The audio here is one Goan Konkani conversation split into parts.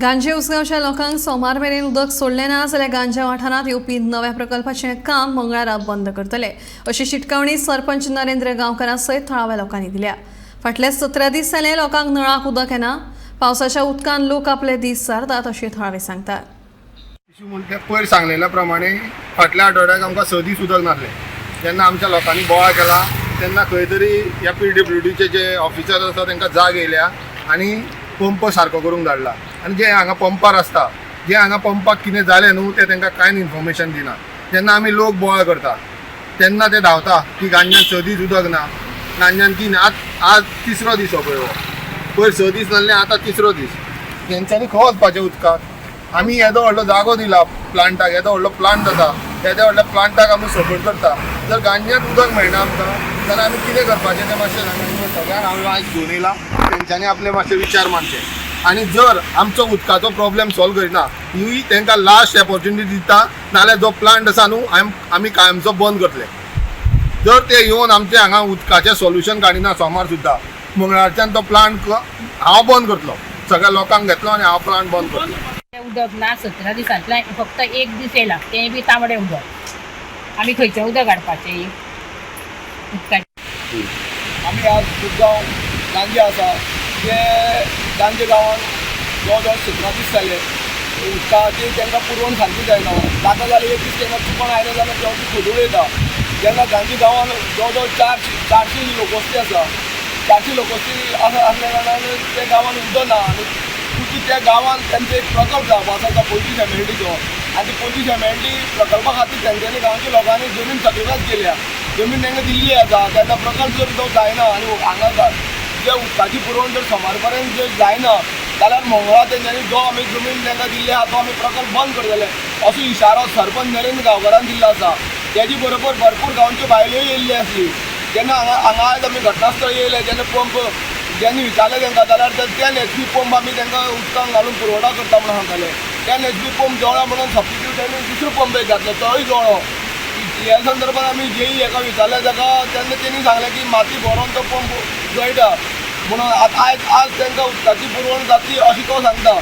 गांजे उसगांवच्या लोकांक सोमार मेरेन उदक सोडलें ना जाल्यार गांजे वाठारांत येवपी नव्या प्रकल्पाचें काम मंगळारा बंद करतले अशी शिटकावणी सरपंच नरेंद्र गांवकारा सयत थळाव्या लोकांनी दिल्या. फाटले 17 दीस जाले लोकांक नळाक उदक येना. पावसाच्या उदकान लोक आपले दीस सारतात अशें थळावे सांगतात. इशू म्हणजे पयर सांगलेल्या प्रमाणे फाटल्या आठवड्याक आमकां 6 दीस उदक नासलें. तेन्ना आमच्या लोकांनी बोवाळ केला. तेन्ना खंय तरी ह्या PWDचे जे ऑफिसर आसा तांकां जाग येयल्या आनी पंप सारको करूंक धाडला. आनी जे हांगा पंपार आसता, जे हांगा पंपाक कितें जालें न्हू तें तांकां कांय इन्फॉर्मेशन दिना. तेन्ना आमी लोक बोवाळ करता तेन्ना ते धांवता की गांज्यान 6 दीस उदक ना, गांज्यान 3, आज तिसरो दीस हो पळय हो. पयर 6 दीस नासले, आतां तिसरो दीस. तेंच्यांनी खंय वचपाचें उदकाक? आमी येदो व्हडलो जागो दिला प्लांटाक, येदो व्हडलो प्लांट जाता, येद्या व्हडल्या प्लांटाक आमी सपोर्ट करता. जर गांज्यांत उदक मेळना आमकां जाल्यार आमी कितें करपाचें तें मातशें सांगा. सगळ्यांक हांव आयज घेवन येयला, तेंच्यांनी आपले मातशे विचार मांडचे. आनी जर आमचो उदकाचो प्रॉब्लेम सॉल्व करिना ही तांकां लास्ट ऑपॉर्च्युनिटी दिता, नाल्यार जो प्लांट आसा न्हू आमी कायमचो बंद करतले. जर ते येवन आमचे हांगा उदकाचें सोल्युशन काडिना सोमार सुद्दां, मंगळारच्यान तो प्लांट हांव बंद करतलो. सगळ्या लोकांक घेतलो आनी हांव प्लांट बंद करतलो. उदक ना 17 दिसांतल्यान फक्त एक दीस येयला, तें बी तांबडें उदक. आमी खंयचें उदक हाडपाचें उदकाचें? आमी आज मुद्दाम गांजे आसा ते गांजे गांवांत जवळ जवळ 17 दीस जाले उदकाची तांकां पुरवण सारकी जायना. जाता जाल्यार एक दीस तांकां चुकोन आयलें जाल्यार तेवटी खोदूळ येता. तेन्ना गांजे गांवांत जवळ जवळ 400 लोकवस्ती आसा. 400 लोकवस्ती आसा आसल्या कारणान त्या गांवांत उदक ना. आनी कुशी त्या गांवांत तांचो एक प्रकल्प जावपा आसा 25 MLDचो. आनी 25 MLD प्रकल्पा खातीर तेंच्यांनी गांवच्या लोकांनी जमीन सॅक्रिफायस केल्या, जमीन तांकां दिल्ली आसा. तेन्ना प्रकल्प जर तो जायना आनी हांगा जे उदकाची पुरवण जर सोमार पर्यंत जर जायना जाल्यार मंगळार तेंच्यांनी जो आमी जमीन तांकां दिल्ली आसा तो आमी प्रकल्प बंद करतले असो इशारो सरपंच नरेंद्र गांवकारान दिल्लो आसा. तेजे बरोबर भरपूर गांवच्यो बायलोय येयल्ली आसली. जेन्ना हांगा हांगा आयज आमी घटनास्थळ येयले जेन्ना पंप जेन्ना विचारलें तांकां जाल्यार 10 HP पंप आमी तांकां उदकान घालून पुरवठा करता म्हणून सांगताले. 10 HP पंप जळ्ळो म्हणून सबस्टिट्यूट आनी दुसरो पंप एक घातलो, तोय जळ्ळो. ह्या संदर्भात आमी जेई हेका विचारलें ताका तेन्ना तेणी सांगलें की माती भरोन तो पंप जळटा म्हणून. आतां आयज आज तांकां उदकाची पुरवण जातली अशें तो सांगता.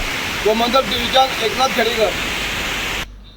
गोमंतक टिवीच्यान एकनाथ खेडेकर.